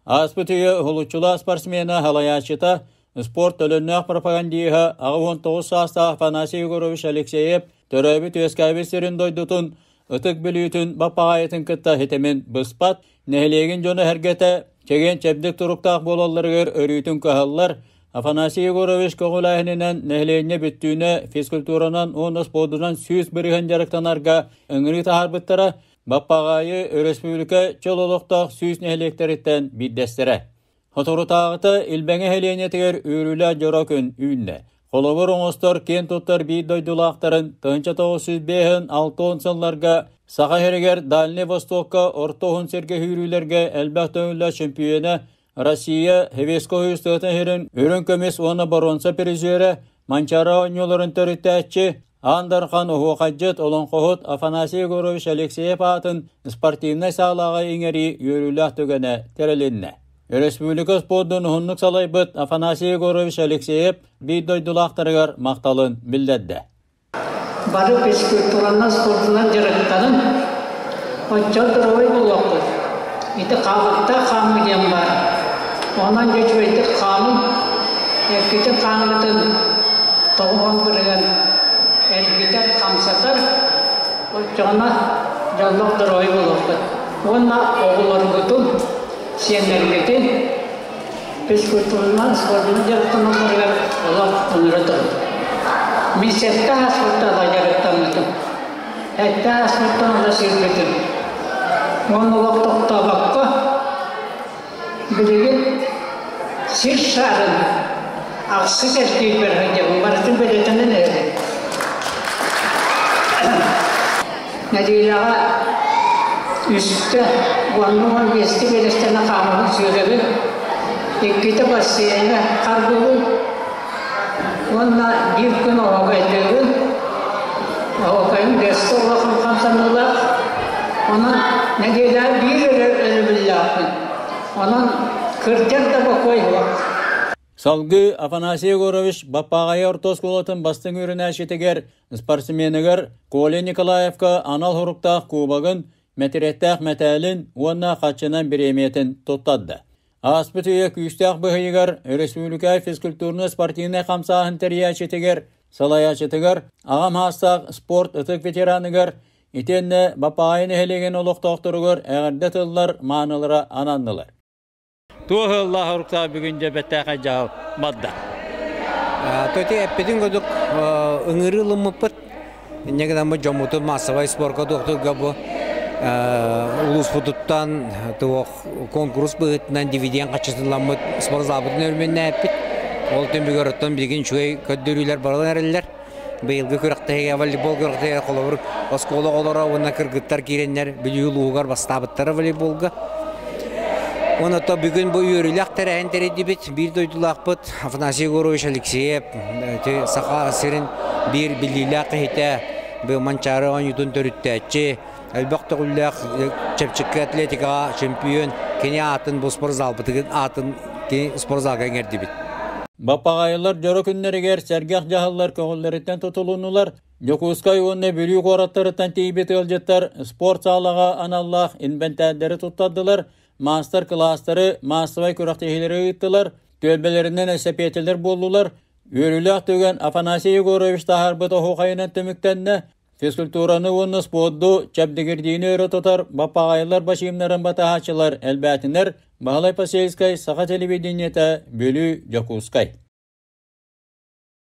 Ааспыт үйэ уһулуччулаах спортсмена, салайааччыта, спорт төлөннөөх пропагандиһа 89 саастаах Афанасий Егорович Алексеев төрөөбүт-үөскээбит сирин дойдутун Ытык Бүлүүтүн Баппаҕаайытын кытта ситимин быспат, нэһилиэгин дьоно-сэргэтэ чэгиэн-чэбдик туруктаах буолалларыгар өрүүтүн кыһаллар. Афанасий Егорович көҕүлээһининэн нэһилиэнньэ бүттүүнэ физкультуранан уонна спордунан 100% дьарыктанарга ыҥырыы таһаарбыттара, Баппаҕаайы өрөспүүбүлүкэ чөл олохтоох 100 нэһилиэктэриттэн биирдэстэрэ. Соторутааҕыта Илбэҥэ нэһилиэнньэтигэр үөрүүлээх дьоро күн үүннэ. Холобур оҥостор киэн туттар биир дойдулаахтарын 1956 сылларга Саха сиригэр Дальнай Востокка Орто Уһун сиргэ сүүрүүлэргэ элбэх төгүллээх чөмпүйүөнэ Россия Советскай Союз тыатын сирин үрүҥ көмүс уонна боруонса призерэ Манчаары оонньууларын төрүттээччи Аан Дархан оһуохайдьыт, олоҥхоһут Афанасий Егорович Алексеев аатын спортивнай саалаҕа иҥэрии үөрүүлээх түгэнэ тэрилиннэ. Өрөспүүбүлүкэ спордун уһуннук салайбыт Афанасий Егорович Алексеев биир дойдулаахтарыгар махталын биллэрдэ. Бары физкультуранан, спордунан дьарыктанын, оччо здоровай буолуохпут. Ити хаалыктаах хаамыы диэн баар. Онон дьэ үчүгэйдик хаамын, эргитин хааммытын тоҕуһун бырыган эргитэр, хамсатар, оччоҕуна дьоллоох доруобай буолуохпут. Уонна оҕолоргутун, сиэннэргитин физкультуранан, спордунан дьарыктаналларыгар олох ыҥыра турабыт. Мин сэттэ ааспыттан дьарыктаммытым. Сэттэ ааспыттан ыла сүүрбүтүм. Уонна олох тохтообокко Билигин сир шарын ахсыс эргийбэр сылдьабын, барытын бэлиэтэнэн эрэбин. Нэдиэлэҕэ үстэ уонна 15-ти биэрэстэнэ хаамабын сүүрэбин, иккитэ бассейҥа харбыыбын уонна биир күн оһуокайдыыбын. Оһуокайым биэстэ улахан хамсаныылаах. Онон нэдиэлэҕэ биир эрэ өрөбүллээхпин. Онон кырдьар да бокуой суох. Салгыы Афанасий Егорович Баппаҕайы орто оскуолатын бастыҥ үөрэнээччитигэр, спортсменыгар Коля Николаевка анал суруктаах кубогын, мэтириэттээх мэтээлин уонна хаччынан бириэмийэтин туттарда. Ааспыт үйэ күүстээх быһыйыгар өрөспүүбүлүкэ физкультурно-спортивнай хамсааһын тэрийээччитигэр, салайааччытыгар, аҕам саастаах спорт ытык ветераныгар итиэннэ Бапаайы нэһилиэгин олохтоохторугар эҕэрдэ тыллар маанылара ананнылар. Туох ыаллаах оруктаах бүгүн дьэ бэттээхэй дьаһал барда? Төте эппитин курдук ыҥырыы ылыммыппыт. Инньэ гынан бу дьоммутун маассабай спорка туохтуурга бу улууспутуттан туох конкурс быһыытынан дивиденд хаччытылламмыт спортзалбытын өрөмүөннээппит. Ол түмүгэр оттон билигин үчүгэй көрдөрүүлэр барылан эрэллэр. Быйылгы күрэхтэһиигэ волейбол күрэхтэһиигэ холобур оскуола оҕолоро уонна кыргыттар киирэннэр Бүлүү улууһугар бастаабыттара волейболга. Уонна то бүгүн бу үөрүүлээх тэрээһин тэрийдибит. Биир дойдулаахпыт Афанасий Егорович Алексеев Саха сирин биир биллиилээх киһитэ, бу Манчаары оонньуутун төрүттээччи, элбэх төгүллээх чэпчэки атлетикаҕа чемпион, кини аатын бу спортзалбытыгын аатын кини спортзалга иҥэрдибит. Баппаҕайылар дьоро күннэригэр сэргэх дьаһаллар көҕүллэриттэн тутулуннулар. Дьокуускай уонна Бүлүү куораттарыттан тиийбит ыалдьыттар спорт саалаҕа аналлаах инбэнтээрдэри туттардылар, маастар-кылаастары, маассабай күрэхтэһиилэри ыыттылар, түөлбэлэринэн эсэпиэтэлэр буоллулар. Үөрүүлээх түгэн Афанасий Егорович таһаарбыт оһуохайынан түмүктэннэ. Физкультураны уонна спорду чэбдигирдиини өрө тутар баппаҕайылар бачыымнарын батаһааччылар элбээтинэр Баһылай Посельскай, Саха телевидениетэ, Бүлүү, Дьокуускай.